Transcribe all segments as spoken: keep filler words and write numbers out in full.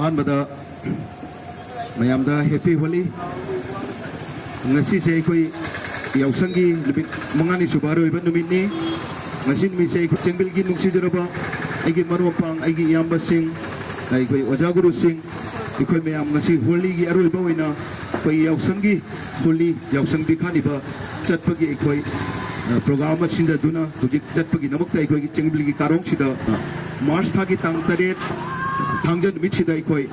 ꯑꯍꯥꯟꯕꯗ ꯃꯌꯥꯝꯗ ꯍꯦꯄꯤ ꯍꯣꯂꯤ꯫ ꯉꯁꯤꯁꯦ ꯑꯩꯈꯣꯏ ꯌꯥꯎꯁꯪꯒꯤ ꯅꯨꯃꯤꯠ ꯃꯉꯥꯅꯤ ꯁꯨꯕ ꯑꯔꯣꯏꯕ ꯅꯨꯃꯤꯠꯅꯤ꯫ ꯉꯁꯤ ꯅꯨꯃꯤꯠꯁꯦ ꯑꯩꯈꯣꯏ ꯆꯦꯡꯕꯤꯜꯒꯤ ꯅꯨꯡꯁꯤꯖꯔꯕ ꯑꯩꯒꯤ ꯃꯔꯨꯞ ꯃꯄꯥꯡ, ꯑꯩꯒꯤ ꯏꯌꯥꯝꯕꯁꯤꯡ, ꯑꯩꯈꯣꯏ ꯑꯣꯖꯥ ꯒꯨꯔꯨꯁꯤꯡ, ꯑꯩꯈꯣꯏ ꯃꯌꯥꯝ ꯉꯁꯤ ꯍꯣꯂꯤꯒꯤ ꯑꯔꯣꯏꯕ ꯑꯣꯏꯅ ꯑꯩꯈꯣꯏ ꯌꯥꯎꯁꯪꯒꯤ ꯍꯣꯂꯤ, ꯌꯥꯎꯁꯪ ꯄꯤꯈꯥꯅꯤꯕ ꯆꯠꯄꯒꯤ ꯑꯩꯈꯣꯏ, ꯑ, ꯄ꯭ꯔꯣꯒ꯭ꯔꯥꯝ ꯑꯃ ꯁꯤꯟꯖꯗꯨꯅ ꯍꯧꯖꯤꯛ ꯆꯠꯄꯒꯤꯗꯃꯛꯇ ꯑꯩꯈꯣꯏꯒꯤ ꯆꯤꯡꯕꯤꯜꯒꯤ ꯀꯥꯔꯣꯡꯁꯤꯗ, ꯑ, ꯃꯥꯔꯆ ꯊꯥꯒꯤ ꯇꯥꯡ ꯇꯔꯦꯠ ꯊꯥꯡꯖ ꯅꯨꯃꯤꯠꯁꯤꯗ ꯑꯩꯈꯣꯏ,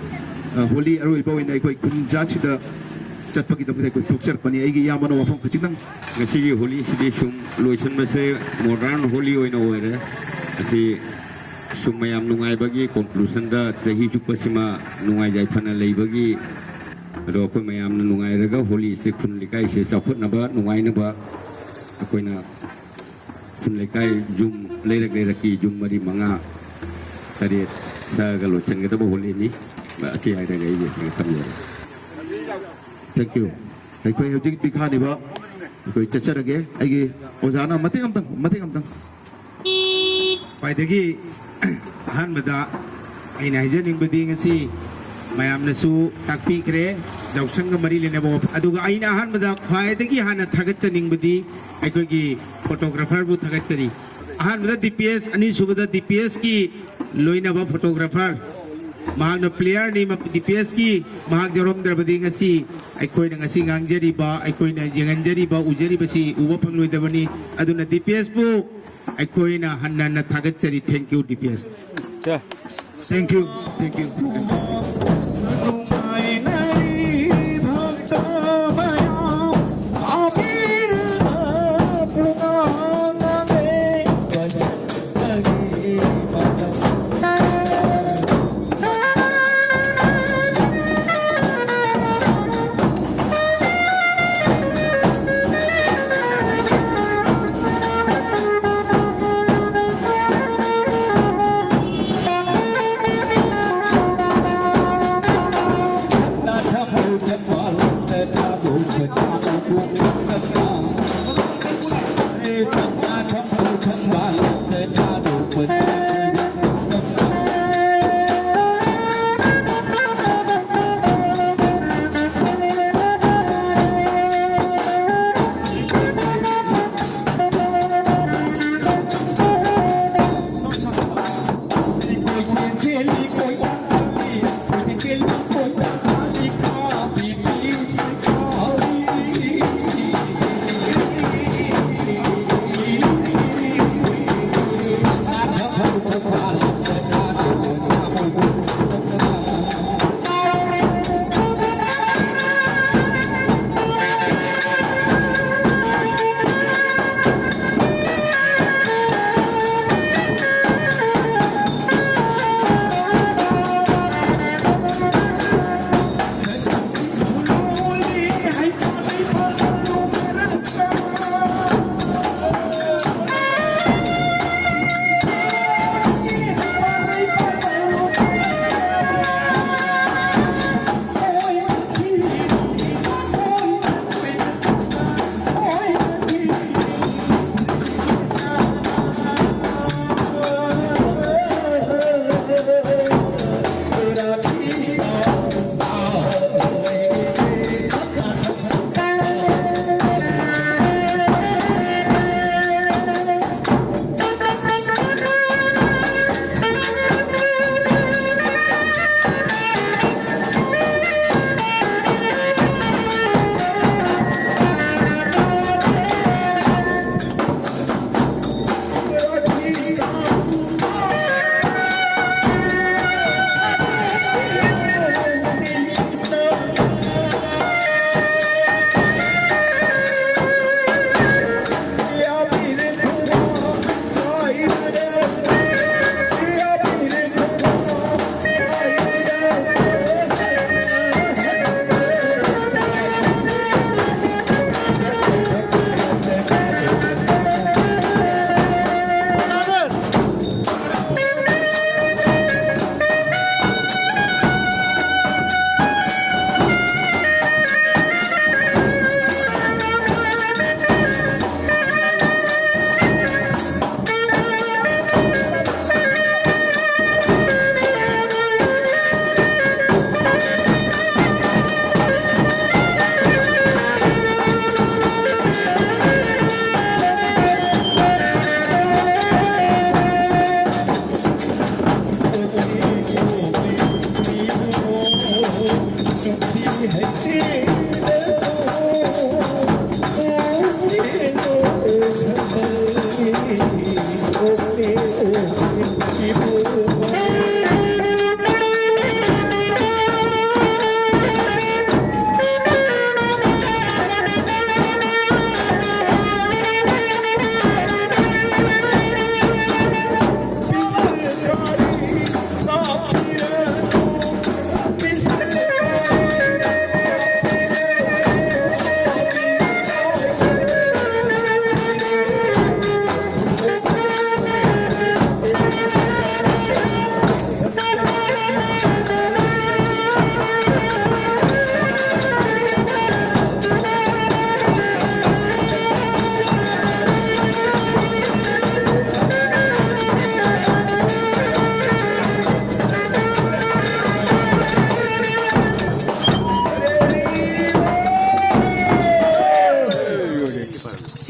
ꯑ, ꯍꯣꯂꯤ ꯑꯔꯣꯏꯕ ꯑꯣꯏꯅ ꯑꯩꯈꯣꯏ ꯈꯨꯟꯖꯥꯁꯤꯗ ꯆꯠꯄꯒꯤꯗꯃꯛꯇ ꯑꯩꯈꯣꯏ ꯊꯣꯛꯆꯔꯛꯄꯅꯤ꯫ ꯑꯩꯒꯤ ꯏꯌꯥꯝꯕꯅ ꯋꯥꯐꯝ ꯈꯖꯤꯛꯇꯪ꯫ ꯉꯁꯤꯒꯤ ꯍꯣꯂꯤꯁꯤꯗꯤ ꯁꯨꯝ ꯂꯣꯏꯁꯤꯟꯕꯁꯦ ꯃꯣꯗꯔꯟ ꯍꯣꯂꯤ ꯑꯣꯏꯅ ꯑꯣꯏꯔꯦ꯫ ꯑꯁꯤ ꯁꯨꯝ ꯃꯌꯥꯝ ꯅꯨꯡꯉꯥꯏꯕꯒꯤ ꯀꯣꯟꯀ꯭ꯂꯨꯁꯟꯗ ꯆꯍꯤ ꯆꯨꯞꯄꯁꯤꯃ ꯅꯨꯡꯉꯥꯏ ꯌꯥꯏꯐꯅ ꯂꯩꯕꯒꯤ, ꯑꯗꯣ ꯑꯩꯈꯣꯏ ꯃꯌꯥꯝꯅ ꯅꯨꯡꯉꯥꯏꯔꯒ ꯍꯣꯂꯤꯁꯦ ꯈꯨꯟ ꯂꯩꯀꯥꯏꯁꯦ ꯆꯥꯎꯈꯠꯅꯕ, ꯅꯨꯡꯉꯥꯏꯅꯕ ꯑꯩꯈꯣꯏꯅ ꯈꯨꯟ ꯂꯩꯀꯥꯏ ꯌꯨꯝ ꯂꯩꯔꯛ ꯂꯩꯔꯛꯀꯤ ꯌꯨꯝ ꯃꯔꯤ ꯃꯉꯥ ꯇꯔꯦꯠ ꯁꯛꯑꯒ ꯂꯣꯏꯁꯤꯟꯒꯗꯕ ꯍꯣꯂꯤꯅꯤ꯫ ꯑꯁꯤ ꯍꯥꯏꯔꯒ ꯑꯩꯒꯤ ꯊꯝꯖꯔꯦ꯫ Thank you꯫ ꯑꯩꯈꯣꯏ ꯍꯧꯖꯤꯛ ꯄꯤꯈꯥꯅꯤꯕ ꯑꯩꯈꯣꯏ ꯆꯠꯆꯔꯒꯦ꯫ ꯑꯩꯒꯤ ꯑꯣꯖꯥꯅ ꯃꯇꯦꯛ ꯑꯃꯇꯪ, ꯃꯇꯦꯛ ꯑꯃꯇꯪ꯫ ꯈ꯭ꯋꯥꯏꯗꯒꯤ ꯑꯍꯥꯟꯕꯗ ꯑꯩꯅ ꯍꯥꯏꯖꯅꯤꯡꯕꯗꯤ ꯉꯁꯤ ꯃꯌꯥꯝꯅꯁꯨ ꯇꯥꯛꯄꯤꯈ꯭ꯔꯦ ꯌꯥꯎꯁꯪꯒ ꯃꯔꯤ ꯂꯩꯅꯕ ꯋꯥꯐꯝ꯫ ꯑꯗꯨꯒ ꯑꯩꯅ ꯑꯍꯥꯟꯕꯗ ꯈ꯭ꯋꯥꯏꯗꯒꯤ ꯍꯥꯟꯅ ꯊꯥꯒꯠꯆꯅꯤꯡꯕꯗꯤ ꯑꯩꯈꯣꯏꯒꯤ ꯐꯣꯇꯣꯒ꯭ꯔꯥꯐꯔꯕꯨ ꯊꯥꯒꯠꯆꯔꯤ꯫ ꯑꯍꯥꯟꯕꯗ ꯗꯤ ꯄꯤ ꯑꯦꯁ, ꯑꯅꯤꯁꯨꯕꯗ ꯗꯤ ꯄꯤ ꯑꯦꯁꯀꯤ ꯂꯣꯏꯅꯕ ꯐꯣꯇꯣꯒ꯭ꯔꯥꯐꯔ, ꯃꯍꯥꯛꯅ ꯄ꯭ꯂꯦꯌꯔꯅꯤ꯫ ꯗꯤ ꯄꯤ ꯑꯦꯁꯀꯤ ꯃꯍꯥꯛ ꯌꯥꯎꯔꯝꯗ꯭ꯔꯕꯗꯤ ꯉꯁꯤ ꯑꯩꯈꯣꯏꯅ ꯉꯁꯤ ꯉꯥꯡꯖꯔꯤꯕ, ꯑꯩꯈꯣꯏꯅ ꯌꯦꯡꯍꯟꯖꯔꯤꯕ, ꯎꯖꯔꯤꯕꯁꯤ ꯎꯕ ꯐꯪꯂꯣꯏꯗꯕꯅꯤ꯫ ꯑꯗꯨꯅ ꯗꯤ ꯄꯤ ꯑꯦꯁꯄꯨ ꯑꯩꯈꯣꯏꯅ ꯍꯟꯅ ꯍꯟꯅ ꯊꯥꯒꯠꯆꯔꯤ꯫ Thank you, D P S. Thank you, thank you.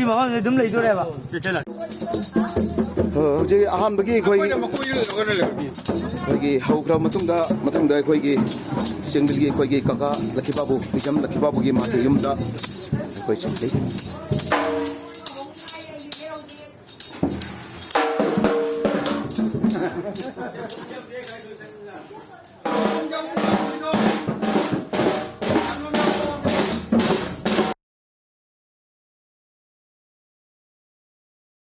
ꯁꯤ ꯃꯐꯝꯁꯦ ꯑꯗꯨꯝ ꯂꯩꯗꯣꯔꯦꯕ꯫ ꯍꯧꯖꯤꯛ ꯑꯍꯥꯟꯕꯒꯤ ꯑꯩꯈꯣꯏ, ꯑꯩꯈꯣꯏꯒꯤ ꯍꯧꯈ꯭ꯔ ꯃꯇꯨꯡꯗ, ꯃꯊꯪꯗ ꯑꯩꯈꯣꯏꯒꯤ ꯆꯦꯡꯗꯤꯜꯒꯤ ꯑꯩꯈꯣꯏꯒꯤ ꯀꯀꯥ ꯂꯛꯈꯤꯕꯥꯕꯨ, ꯍꯤꯖꯝ ꯂꯛꯈꯤꯕꯥꯕꯨꯒꯤ ꯃꯥꯒꯤ ꯌꯨꯝꯗ ꯑꯩꯈꯣꯏ ꯆꯠꯂꯤ꯫